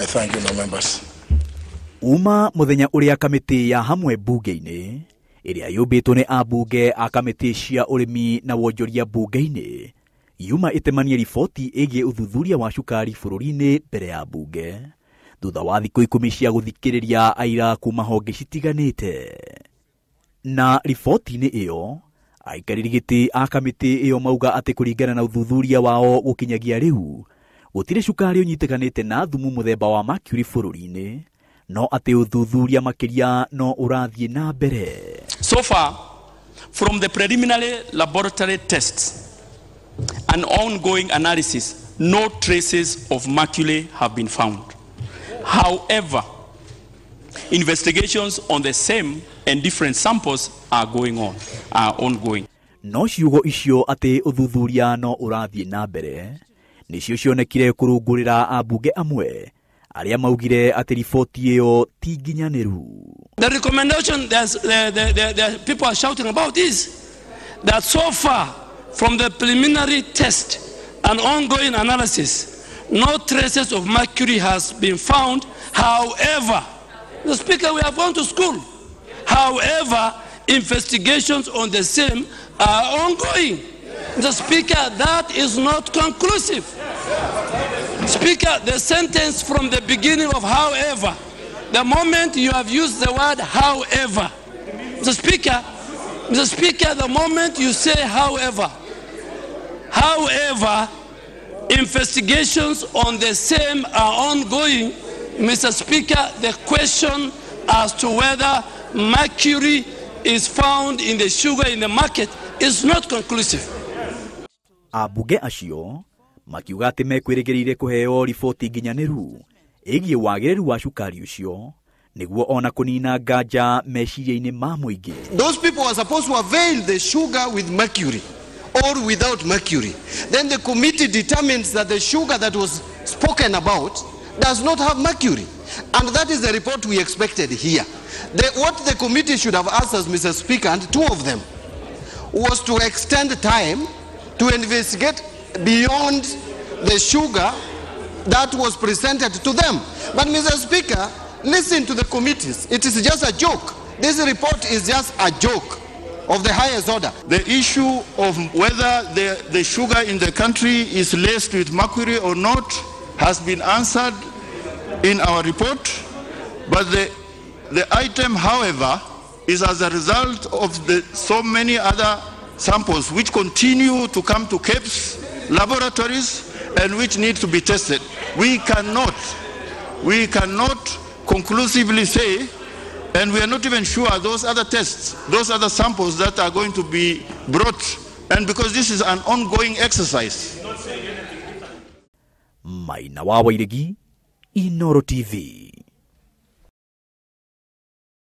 I thank you, no members. Uma muthenya uria kamiti ya hamwe bunge-ini ĩrĩa yũmbĩtwo nĩ ambunge a kamĩtĩ cia ũrĩmi na wonjoria bunge-inĩ yuma ĩtemanie riboti ĩgiĩ ũthuthuria wa cukari bũrũri-inĩ mbere ya bunge thutha wa thikũ 10 cia gũthikĩrĩria aira kuma honge citiganĩte. Na riboti-inĩ ĩyo aikarĩri gĩtĩ a kamĩtĩ ĩyo mauga atĩ kũringana na ũthuthuria wao gũkinyagia rĩu gũtirĩ cukari ũnyitĩkanĩte na thumu mũthemba wa mercury bũrũri-inĩ, no atĩ ũthuthuria makĩria no ũrathiĩ na mbere. So far, from the preliminary laboratory tests and ongoing analysis, no traces of mercury have been found. However, investigations on the same and different samples are going on, are ongoing. No ciugo icio atĩ ũthuthuria no ũrathiĩ na mbere nĩcio cionekire kũrũngũrĩra ambunge amwe arĩa maugire atĩ riboti ĩyo ti nginyanĩru. The recommendation the people are shouting about is that so far from the preliminary test and ongoing analysis, no traces of mercury has been found. However, the Speaker, we have gone to school. However, investigations on the same are ongoing. The Speaker, that is not conclusive. Speaker, the sentence from the beginning of however, the moment you have used the word however, the Speaker, the moment you say however, however, investigations on the same are ongoing, Mr. Speaker, the question as to whether mercury is found in the sugar in the market is not conclusive. Ambunge acio makiuga atĩ mekwĩrĩgĩrĩire kũheo riboti nginyanĩru ĩgiĩ wagĩrĩru wa cukari ũcio nĩguo ona kũnina nganja meciria-inĩ ma mũingĩ. Those people are supposed to avail the sugar with mercury or without mercury. Then the committee determines that the sugar that was spoken about does not have mercury. And that is the report we expected here. What the committee should have asked us, Mr. Speaker, and two of them, was to extend time to investigate beyond the sugar that was presented to them. But Mr. Speaker, listen to the committees. It is just a joke. This report is just a joke of the highest order. The issue of whether the sugar in the country is laced with mercury or not has been answered in our report, but the item, however, is as a result of the so many other samples which continue to come to KEBS laboratories and which need to be tested. We cannot conclusively say, and we are not even sure those other tests, those other samples that are going to be brought, and because this is an ongoing exercise. Maina wa Wairegi, Inooro TV.